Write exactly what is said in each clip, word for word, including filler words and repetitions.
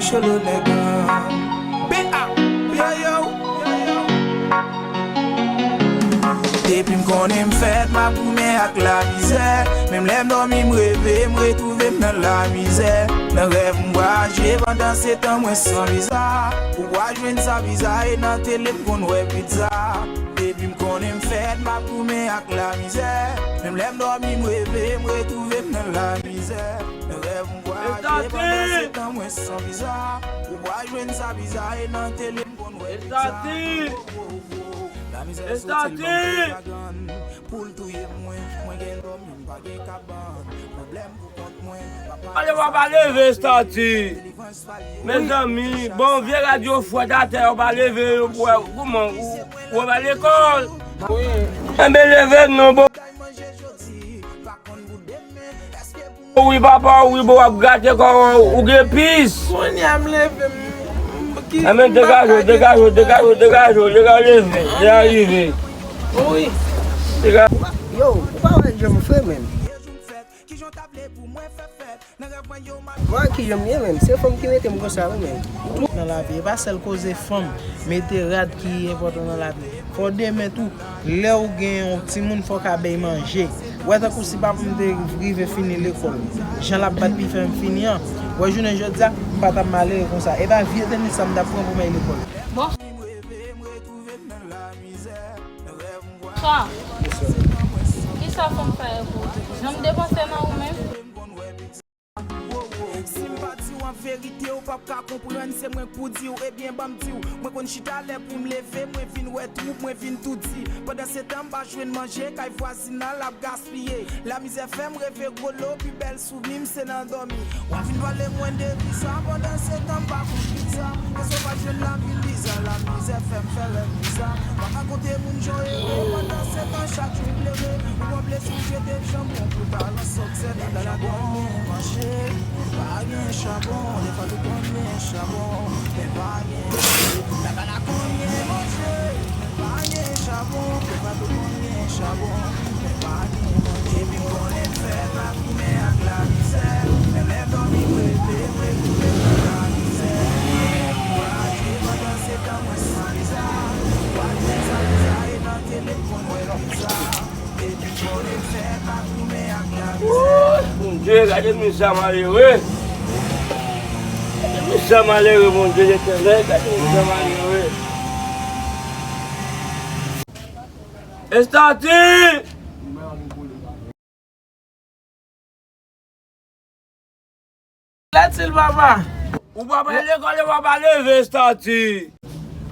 Cholo nèg lan. B A, yo, yo. Depi m konnen m fèt, m ap goumen ak lamizè. Menm lè m dòmi, m reve, m retwouve m nan lamizè. Nan rèv, m vwayaje, pandan se tan mwen san viza. Ou pa jwenn sa viza, e nan tele m konn wè pizza. Depi m konnen m fèt, m ap goumen ak lamizè. Menm lè m dòmi, m reve, m retwouve m nan lamizè. Nan rèv, m vwayaje, pandan se tan mwen san viza. Ou pa jwenn sa viza, e nan tele m konn wè pizza. Lamizè soti l ban m pye lagann. Pou l touye mwen, mwen gen dòmi, m pa gen kabann. Pwoblèm pou kont mwen, papa. Ale, w ap leve estati. Mezanmi, bon, vye rad yo fwèt atè, w ap leve yo pou wè kouman ou, ou ap lekòl. Wi. Enben, leve non, bon. Wi, papa, wi, bon, w ap gate kò w, ou gen pis. Kounye a m leve, m, m, ki, enben, degaje w, degaje w, degaje w, degaje w, degaje w, leve, degaje w, leve. Wi. Degaje. Yo, ou pa wè jan m fre, menm? Mwen ki jan m ye menm, se fanm ki mete m konsa wi menm. Nan lavi, e pa sèl koze fanm, mete rad ki enpòtan nan lavi. Fò demen tou, lè w gen yon timoun, fò w ka bay manje. Wè tankou si papa m te rive fini lekòl, jan l ap bat pou l fè m fini an, wè jounen jodi a, m pa t ap malere konsa. E pa vye tenis sa m t ap pran pou m al lekòl. Bon. Sa, kisa fanm sa yo pou ou? Janm depanse nan ou menm? Si m pa di w an verite, ou p ap ka konprann, se mwen k pou di w, ebyen, ban m di w, mwen konn chita lè pou m leve, mwen vin wè twou, mwen vin tou di. Pandan se tan, m pa jwenn manje, kay vwazin nan l ap gaspiye. Lamizè fè m reve gwo lo, pi bèl souvni m se nan dòmi. W ap vin pale mwen de viza, pandan se tan m pa konn pizza. Èske w pa jwenn lavi biza, lamizè fè m fè rèv bizarre. M pa ka konte moun jan w ere, pandan se tan chak jou m plere. Ou pran plezi w jete m janbon pou talan sòksè. Laba la konn gen manje, men pa gen chabon. Defwa tou konn gen chabon, men pa gen manje. Laba la konn gen manje, men pa gen chabon. Defwa tou konn gen chabon, men pa gen manje. Depi m konnen m fèt, m ap goumen ak lamizè. Menm lè m dòmi, m reve, m retwouve m nan lamizè. Kouraje, pandan se tan mwen san viza. Ou pa jwenn sa viza, e nan tele m konn wè pizza. Wouy, Bondye, gade mizè malere. Gade mizè malere, Bondye Letènèl, gade mizè malere. Estati! Lètil papa. Ou pa pral lekòl, ou pa leve estati.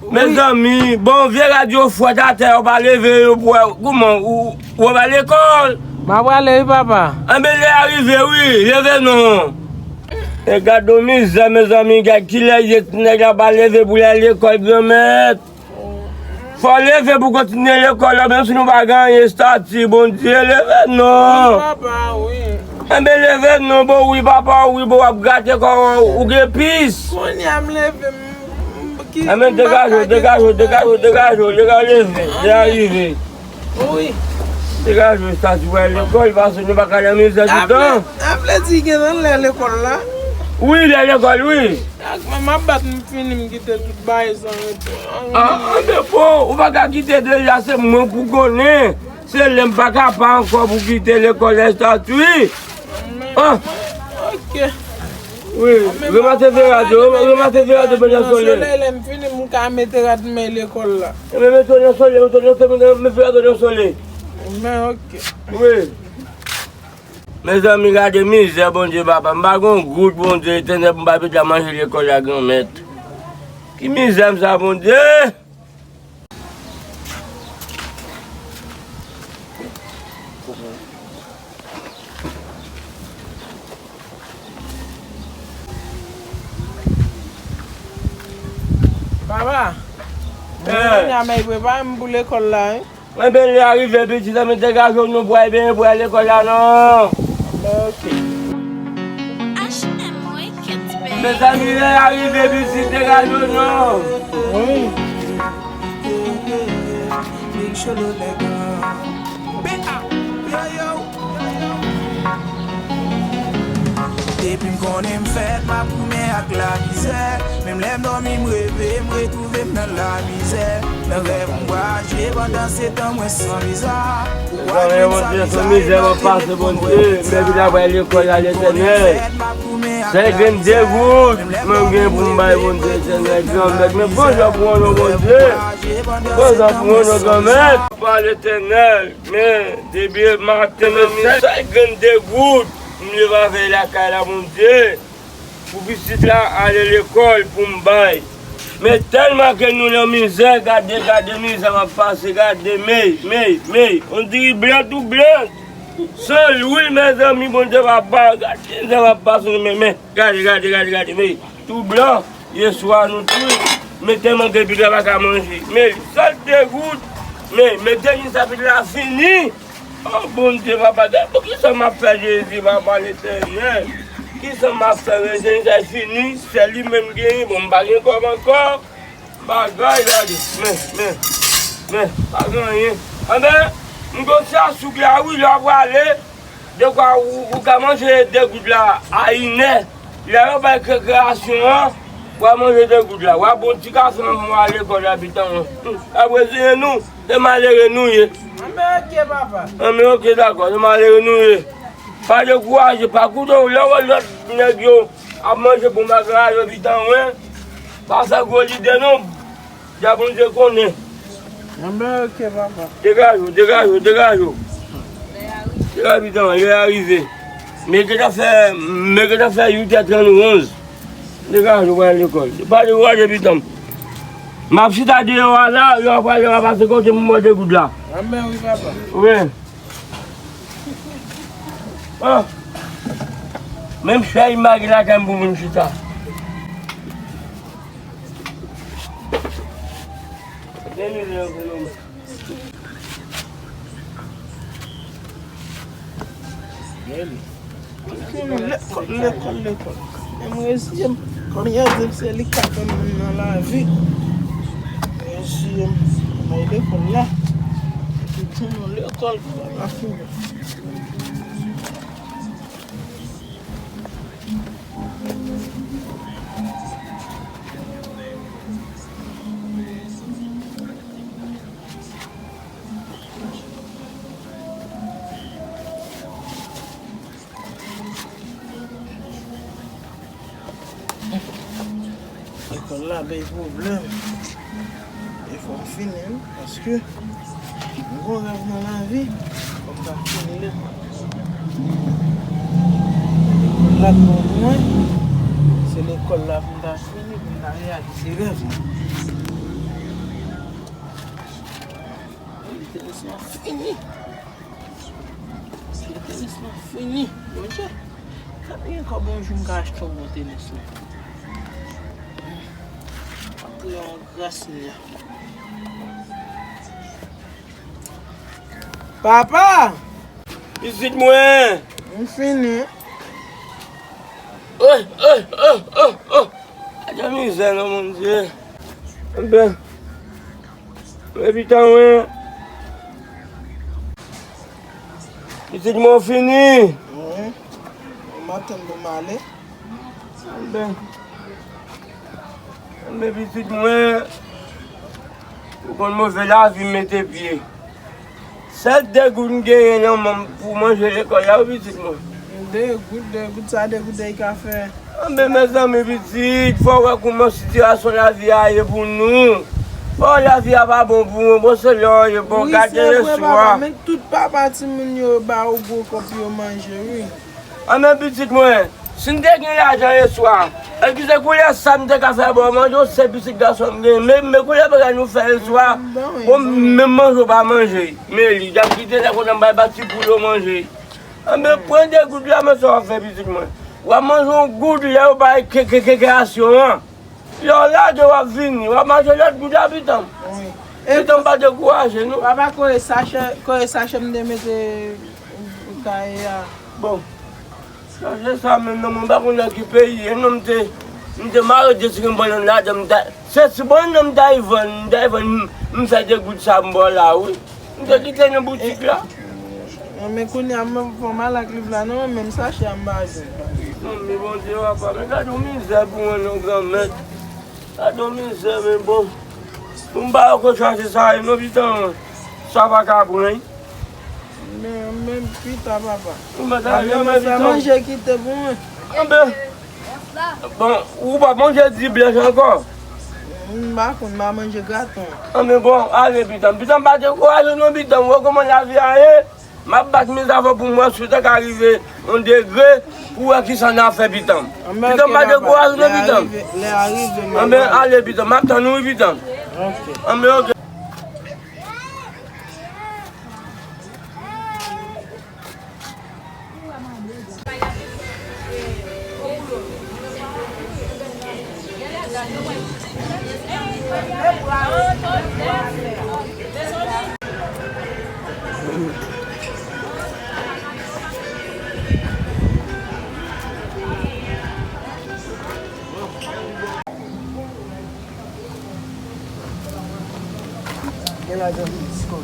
Mezanmi, bon, vye rad yo fwèt atè, ou pa leve yo pou wè kouman ou, ou pa lekòl. M ap prale wi papa. Enben lè a rive wi, leve non. E gad yon mizè mezanmi, gad kilè ye ti nèg la pa leve pou l al lekòl granmèt. Fò w leve pou w kontinye lekòl la, menm si nou pa gen anyen estati, Bondye, leve non. Wi, papa, wi. Enben, leve non, bon, wi, papa, wi, bon, w ap gate kò w, ou gen pis. Kounye a m leve, m, m, ki, enben, degaje w, degaje w, degaje w, degaje w, degaje w, leve, lè a rive. Wi. Degaje w, estati pou w al lekòl, paske nou pa ka nan mizè toutan. A vle, a vle di gen nan lè lekòl la? Wi, lè lekòl, wi. Ak mwen, m ap bat m fini, m kite tout bagay san rete. Ah, anben bon, ou pa ka kite deja, se mwen pou konnen. Se lè m pa ka pa ankò pou kite lekòl estati. Ah. Ok. Wi, ranmase vye rad yo, ranmase vye rad yo, mete nan solèy. Lè m fini, m ka mete rad mwen lekòl la. Mete nan solèy, mete nan solèy, mete vye rad yo nan solèy. Men, ok. Wi. Mezanmi, gade mizè, Bondye papa. M pa gon goud, Bondye Letènèl, pou m pa pita manje lekòl la, Granmèt. Ki mizè m sa, Bondye? Papa, mwen kounye a m prepare m pou lekòl la, wi. Enben, lè a rive, pitit, ann degaje w, nou pral, enben, pral lekòl la, non. Mezanmi, lè a rive, pitit, degaje w, non. Wi. M konnen m fèt, m ap goumen ak lamizè. Menm lè m dòmi, m reve, m retwouve m nan lamizè. Nan rèv, m vwayaje, pandan se tan, mwen san viza. Mezanmi, Bondye, san mizè m ap pase, Bondye. M envite a bay lekòl la, Letènèl. Sèl grenn degout mwen gen pou m bay Bondye, Letènèl, Granmèt. Men pran jan pou non, Bondye. Pran jan pou non, Granmèt. Papa Letènèl, men depi maten, men sèl grenn degout m leve avèk lakay la, Bondye. Pou pitit la ale lekòl pou m bay. Men tèlman ke nou nan mizè, gade, gade mizè m ap pase, gade, mey, mey, mey. On diri blan tou blan. San lwil, mezanmi, Bondye papa, gade mizè m ap pase, men, men, gade, gade, gade, gade, mey. Tou blan, yèswa nou tou, men tèlman ke pitit la pa ka manje. Men sèl degout, men, men degout sa pitit la fini. O Bondye, papa, gade pou kisa m ap fè, Jezi, papa Letènèl. Kisa m ap fè, men Jezi, sa fini, sèl li menm genyen, bon, m pa gen kòb ankò. Bagay, gade, men, men, men, pa gen anyen. Anben, m gon ti asouk la, wi, lè w ap prale, dekwa ou, ou ka manje degout la a inè. Lè yo bay krekreyasyon an, w a manje degout la. W a bon ti gason nan mwa lekòl la, pitit mwen. Apre, se nou, se malere nou ye. Anben, oke, papa. Anben, oke, dakò, se malere nou ye. Pa dekouraje, pa koute w, lè w wè lòt nèg yo ap manje bon bagay la, yo pitit mwen. Pa fè gwo lide, non. Dja Bondye konnen. Anben, oke, papa. Degaje w, degaje w, degaje w. Degaje pitit mwen, lè a rive. Men gentan fè, men gentan fè uit è trannonz. Degaje w, pral lekòl. Pa dekouraje, pitit mwen. M ap chita deyò a la, lè w ap prale, w a pase kote m wè degout la. Anben, wi, papa. Wi. Ah. Menm chèz m pa gen lakay m pou moun chita. Lekòl, lekòl, lekòl. Men m reziye m. Kòm yo di m se li k ap fè m nan lavi. M reziye m. M al lekòl la. Epi tounen lekòl pou m ap fini. Lekòl la bay pwoblèm. E fò m fini, wi, paske m gon rèv nan lavi, fò m ta fini lekòl. Lekòl la twò lwen, se lekòl la pou m ta fini, pou m ta reyalize rèv mwen. Literis lan fini. Literis lan fini. Bondye, ka gen kòb yon jou m ka achte yon bon tenis, non. Apre yon gras, Senyè. Papa! Pitit mwen! M fini. Oh, oh, oh, oh, oh! Gade mizè, non, Bondye. Enben, men pitit mwen. Pitit mwen, w fini. Wi. Maten m pou m ale. Enben. Enben, pitit mwen, ou konn move lavi m mete pye. Sèl degout m genyen nan men m pou manje lekòl la, wi, pitit mwen. Degout, degout, sa degout la ka fè? Enben, mezanmi, pitit, fò w wè kouman sitiyasyon lavi a ye pou nou. Fò lavi a pa bon pou ou, bon, se lè w ye bon, gade yèswa. Wi, se vre, papa, men tout papa timoun yo ba yo gwo kòb pou yo manje, wi. Anben, pitit mwen, si m te gen lajan yèswa, èske se koulè sa m te ka fè ba w manje, ou se pitit gason m gen, men, men koulè bagay nou fè yèswa, bon, menm manje w pa manje, men li, y ap kite lè kontan bay ba ti poul yo manje. Anben, pran degout la, men sa w ap fè, pitit mwen. W ap manje yon goud lè yo bay ke, ke, ke, krekreyasyon an. Lè w lage, w ap vini, w ap mache lòt goud la, pitit mwen. Wi. Pitit mwen, pa dekouraje, non. Papa, kote sachè, kote sachè m te mete kaye a? Bon. Sachè sa menm, non, mwen pa konn nan ki peyi ye, non, m te, m te mare de sikin bòlòn ladan, m ta, se si bòlòn nan m ta vann, m ta vann, m, m fè degout sa m ba w la, wi. M te kite nan boutik la. Non, men kounye a, m fò m al ak liv la, non, men menm sachè a m pa jwenn. Non, men Bondye, papa, men gade yon mizè pou mwen, non, Granmèt. Gade yon mizè, men bon. Pou m pa yo konn chache sa, e non, pitan, sa pa ka pran, wi. Men, men, pita, papa. Ou mèt ale, men, pitan. Manje kite pou mwen. Anben. Bon, ou pa manje di blanch ankò? M pa konn, m a manje graten. Anben, bon, ale, pitan. Pitan, pa dekouraje, non, pitan. Ou wè kòman lavi a ye? M ap bat mizè avè w pou m wè si w ta ka rive yon degre pou w wè kisa n a fè, pitan. Anben, pitan, pa dekouraje, non, pitan. Anben, ale, pitan, m ap tann ou, wi, pitan. Anben, oke. Gen lajan, Disko.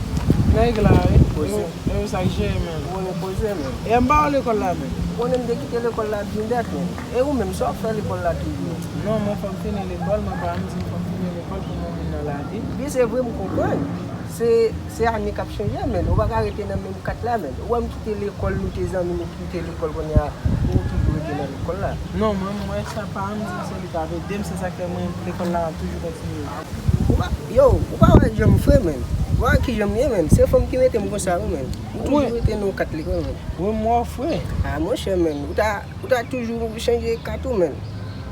Nèg la, wi. Poze. E, e, sa k jere, men. Ou konnen poze, men. E m pa wè lekòl la, men. Ou konnen m te kite lekòl la byen dat, men. E ou menm, sa w ap fè lekòl la toujou? Non, mwen fòk fini lekòl, mwen pa m di m fòk fini lekòl pou mwen vin nan lavi. Wi, se vre, m konprann. Se, se ane k ap chanje, men. Ou pa ka rete nan menm kat la, men. Ou wè m kite lekòl, nou te zanmi, nou kite lekòl kounye a, ou toujou rete nan lekòl la. Non, mwen, mwen, sa pa m di m se li k ap ede m, se sa k fè mwen, lekòl la ap toujou kontinye. Ou pa, yo, ou pa wè jan m fre, men. Ou pa wè kijan m ye, men. Se fanm ki mete m konsa, wi, men. Ou toujou rete nan kat lekòl, men. Wi, m wè w fre. A, monchè, men. Ou ta, ou ta toujou chanje kat ou, men.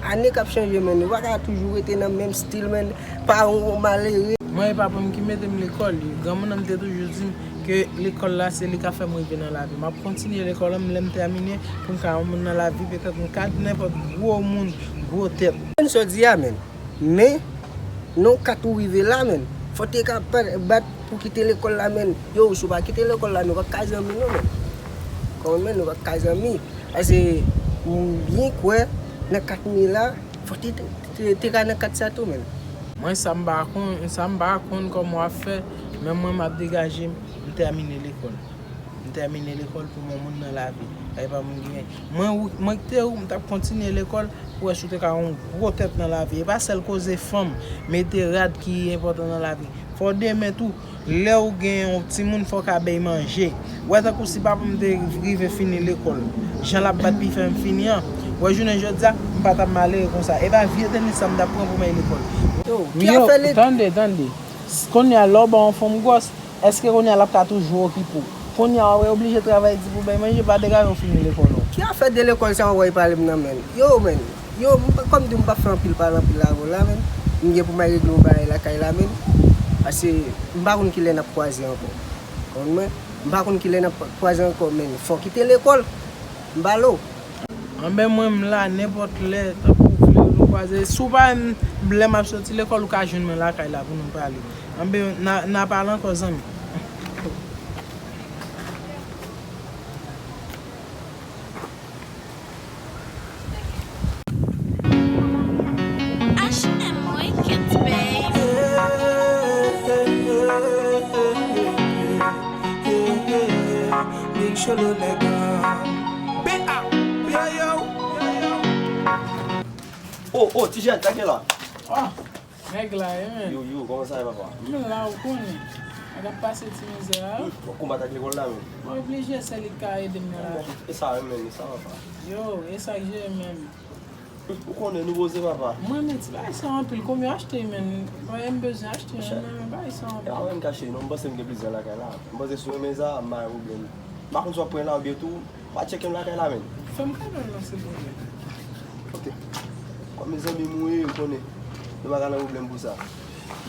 Ane k ap chanje, men. Ou pa ka toujou rete nan menm stil, men. Pa yon malere. Mwen, e papa m ki mete m lekòl, wi. Granmoun nan m te toujou di m ke lekòl la, se li k ap fè m rive nan lavi. M ap kontinye lekòl la, lè m tèmine, pou m ka yon moun nan lavi, petèt m ka nenpòt gwo moun, gwo tèt. Men sa w di a, men. Men, nan kat ou rive la, men. Fò w te ka pa, bat pou kite lekòl la, men. Yo, si w pa kite lekòl la, nou p ap ka zanmi, non, men. Kòman, men, nou p ap ka zanmi. Paske, m byen kwè, nan kat m ye la, fò w te, te, te, te ka nan kat sa tou, men. Mwen, sa m pa konn, sa m pa konn kòman w ap fè, men mwen, m ap degaje m, m tèmine lekòl. M tèmine lekòl pou m yon moun nan lavi. Ay pa moun ki gen. Mwen, ou, mwen te ou, m t ap kontinye lekòl pou wè si w te ka yon gwo tèt nan lavi. E pa sèl koze fanm, mete rad ki enpòtan nan lavi. Fò demen tou, lè w gen yon timoun, fò w ka bay manje. Wè tankou si papa m te rive fini lekòl, jan l ap bat pou fè m fini an. Wè jounen jodi a, m pa t ap malere konsa. E pa vye tenis sa m t ap pran pou m al lekòl. Yo, ki afè lekòl? Tande, tande. Kounye a, lè w ba yon fanm gwòs, èske kounye a l ap ka toujou okipe w? Kounye a, w ap oblije travay di pou bay manje, pa degaje w fini lekòl ou. Ki afè de lekòl sa w wè pale m nan, men? Yo, men. Yo, m pa, kòm di m p ap fè anpil pale anpil avè w la, men. M gen pou m al regle yon bagay lakay la, men. Paske m pa konn kilè n ap kwaze ankò. Konprann mwen? M pa konn kilè n ap kwaze ankò, men. Fò w kite lekòl. M pale w. Anben mwen m la nenpòt lè, tankou w vle nou kwaze. Si w pa, lè m ap soti lekòl, ou ka jwenn mwen lakay la pou nou pale. Anben, n a, n a pale ankò, zanmi. H M Records, baby. Big Cholo nèg la. B A, yo, yo. Oh, oh, Ti Jèn, sa k gen la? Ah, nèg la, ye, men. Yo, yo, kòman sa ye, papa? M la, ou konnen. Nèg ap pase ti mizè a. Hmm, w ap konbat ak lekòl la, men. Mwen oblije, se li k ka ede m nan lavi. E sa, wi, men, e sa, papa. Yo, e sa k jere, men. Hmm, ou konnen, nou poze, papa. Mwen, men, ti bagay sa anpil. Konbyen w achte, men? Mwen, m bezwen achte, men, men, bagay sa anpil. E pa mwen m k achte, non, m panse m gen plizyè lakay la. M panse si w renmen sa, m pa gen pwoblèm. M pa konn si w ap pran la oubyen tou. Pa tcheke m lakay la, men. Fè m kado l non, silvouplè. Ok. Kòm zanmi m ou ye, ou konnen. Nou pa ka nan pwoblèm pou sa.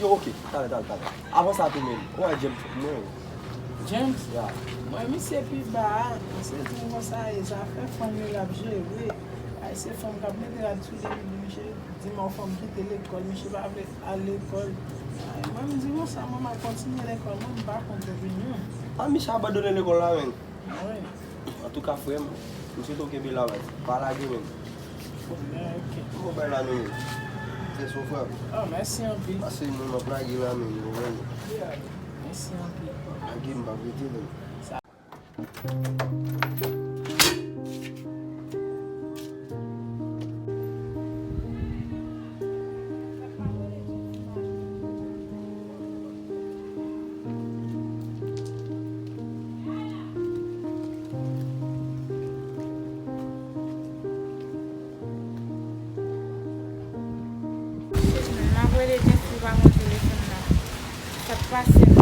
Yo, ok. Talè, talè, talè. Avan sa tou, men. Ou wè James pou mwen. James? Ya. Mwen, misye pi ba a. Misye di m konsa, e zafè fanmi l ap jere. Ay, se fanm k ap mete rad sou li, misye di m yon fanm kite lekòl, misye pa vle al lekòl. Ay, mwen, m di konsa, mwen, m ap kontinye lekòl, mwen, m pa kont opinyon. A, misye abandone lekòl la, men. Wi. Antouka, frè m, m swete w kenbe la, baz. Pa lage, men. Ok. Bon, bay la, nou menm. Se sou frè m. Oh, mèsi anpil. Pase mwen, m ap lage la, men, ou konprann. Mèsi anpil. Lage, m p ap rete, men. Sa. Pase m.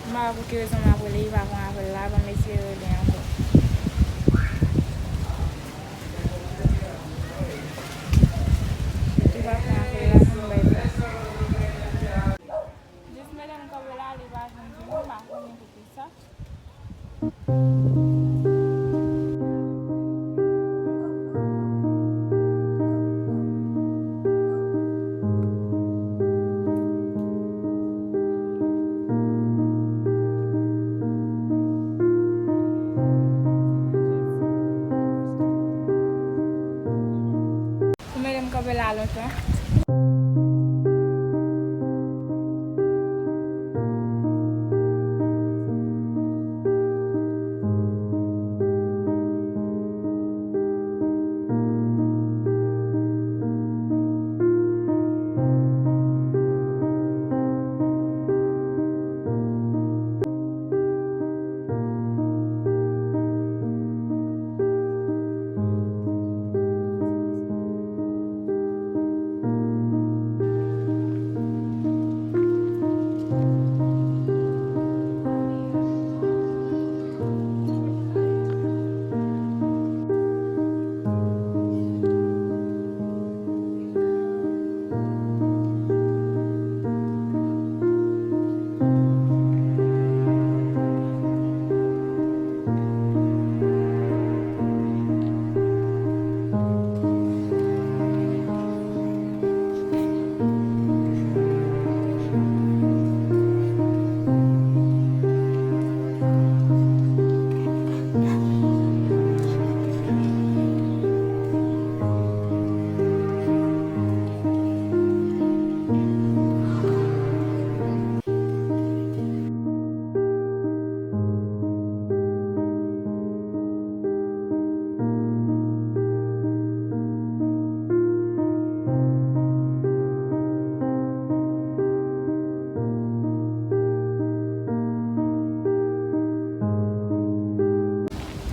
M pa wè pou ki rezon m ap rele, li pa pran apèl la, ban m eseye rele ankò. Li pa pran apèl la, non, m bay plas. Jis mete m kanpe la, li pa jwenn di m, m pa konnen poukisa. Ou mete m kanpe la lontan.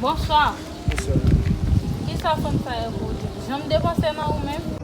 Bonswa. Bonswa. Kisa fanm sa yo pou ou di? Janm depanse nan ou menm?